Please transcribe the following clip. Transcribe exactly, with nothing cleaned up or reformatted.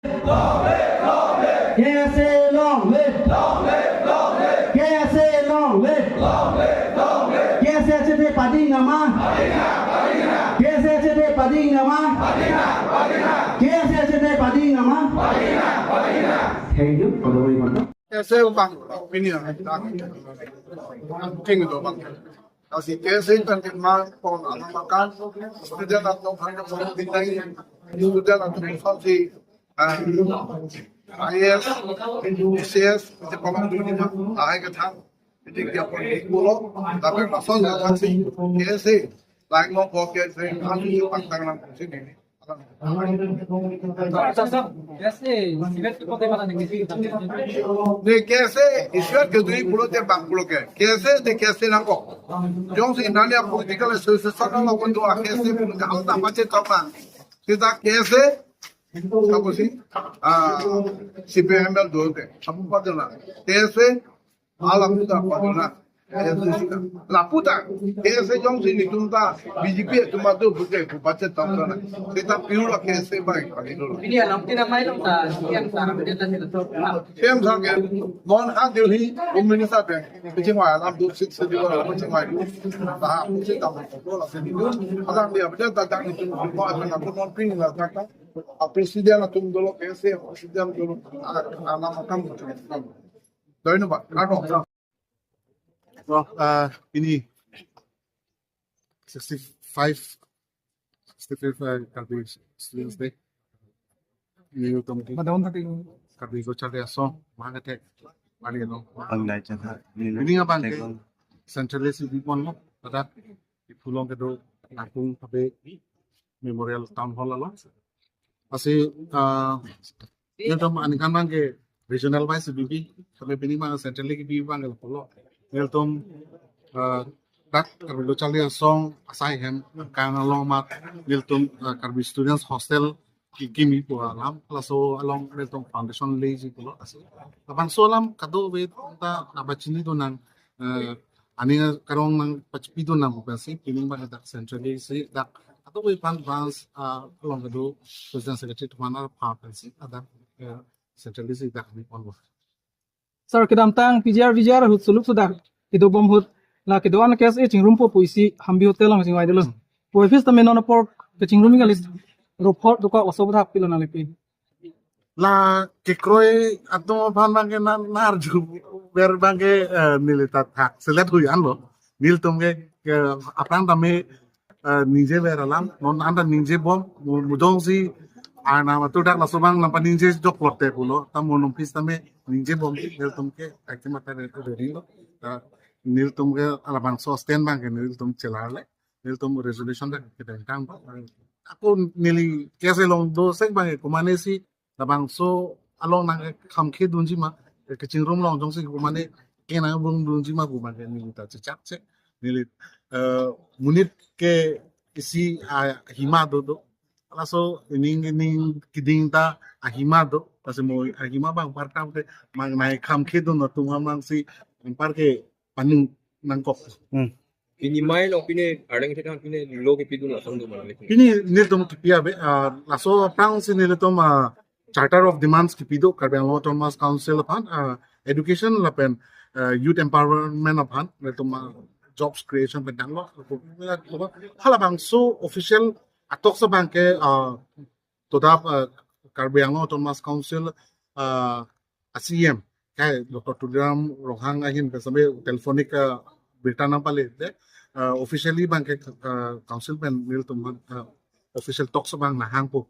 K S A long live! K S A long live! K S A achithe pading nama! K S A achithe pading nama! K S A achithe pading nama! Thank you. Kodo bang. K S A bang, ini ya. King do bang. Lasi K S A kan ke ma pon alam makan, student atum aphan ke pon bintang, student atum aphan si, ah, I A S, I C S, isi pon duni ma, lahai kethang, isi dia pon di pulo, tapi mason ya kan si, K S A, lain mau pon K S A, kan si pantang lang sini. Sir, sir, sir, K S A, sivet ke kote mana ning isi? Ne K S A, isi kedui pulote bang pulo ke. K S A, ne K S A nangkok. Jongsi nani a political association nangkok, untuk K S A pulo ke, hal tama che tokang. Kita K S A, kapu si, ah, C P I M L do te. Kapu padela. K S A, alam kita padela. Lapu ta, K S A jongsi netum ta B J P atum adu bute pu budget tam ta na. Seta piu la K S A bai pagi dolo. Ini alam tina mai long ta, yang ta, dia ta sila to. Same sa ke, non ha Delhi, Home Minister pen, pachingvai alam do six se dilo, pachingvai do. Taha, paching tam to la se dilo. Alam dia, dia ta dak netum, ko akan aku non ping la ta ta. A president atum dolo, K S A president dolo, a, alam akam. Doi no ba, kano. So, uh, pini sixty-five, sixty-five, uh, Karbi Students Day. Nelitum ke Madam tadi. Karbi Lo Charli Asong, Mahatek, Mali no. Bang dai cha tha. Ini abang ke Tegon. Centrally si bipon lo, pada di Phulong kedo Nangpung Habe Memorial Town Hall along. Lasi, ah, nelitum aningkan abang ke regional wise bibi, kami pini abang centrally kebi abang ke pulo. Nelitum, ah, dak Karbi Lo Charli Asong asai hem, kan along mat, nelitum, ah, Karbi Students Hostel ki kimi pu alam, laso along nelitum foundation lay ji pulo lasi. Labangso alam kadokave ta nangpachini do nang, eh, ani karong nangpachipi do nang pu pensi, pini abang dak centrally si dak kadokave aphan advance, ah, along kedo President Secretary atum aphan arpha pensi, adak, eh, centrally si dak ni onward. Sir, kedamtang P G R, V G R ahut suluk sudak kedo bom ahut, la kedo-an K S A chingrumpo pusi Hambi Hotel along chingvai dolo. Pu office tame non apor kachingrum kali, ropor doka oso bethak pilo nanglepi. La kekroi atum aphan abang ke na, narju ver abang ke, eh, neli ta thakselet hui anlo. Nelitum ke, ke aphrang tame, eh, ningje ver alam, non anta ningje bom, mu-, mujong si, arna matu dak laso abang nangpaningje jok lote pulo, ta mo non office tame ningje bom, nelitum ke, akim ata re, re, re, lo, ta, nelitum ke labangso stand abang ke nelitum chelar le, nelitum resolution dak kedengkang. Ako neli K S A along do sek abang ke, komane si, labangso along nangkhamkhe dunji ma, kachingrum along jongsi komane kenang bung dunji ma pu abang ke neli ta chechak che. Neli, eh, monit ke isi ahima do do. Laso ining ining keding ta ahima do. Lasi mo ahima abang anparta ke mang nangkhamkhe dun atum abang si anpar ke panu nangkok. Hmm. Pini mai long pini arleng thek pini lo kepi dun asong do mana. Pini nelitum kepi ave, ah, laso aphrang si nelitum, ah, Charter of Demands kepi do Karbi Anglong Autonomous Council aphan, ah, education lapen, ah, youth empowerment aphan, nelitum, ah, jobs creation pen tanglo. Halabangso official atok abang ke, ah, todap, ah, Karbi Anglong Autonomous Council, ah, a C E M, kai Doctor Tuliram Ronghang ahin pen sampai telephonic, ah, birta nangpale de, ah, officially abang ke, ah, council pen nelitum, ah, official talks abang nanghangpo.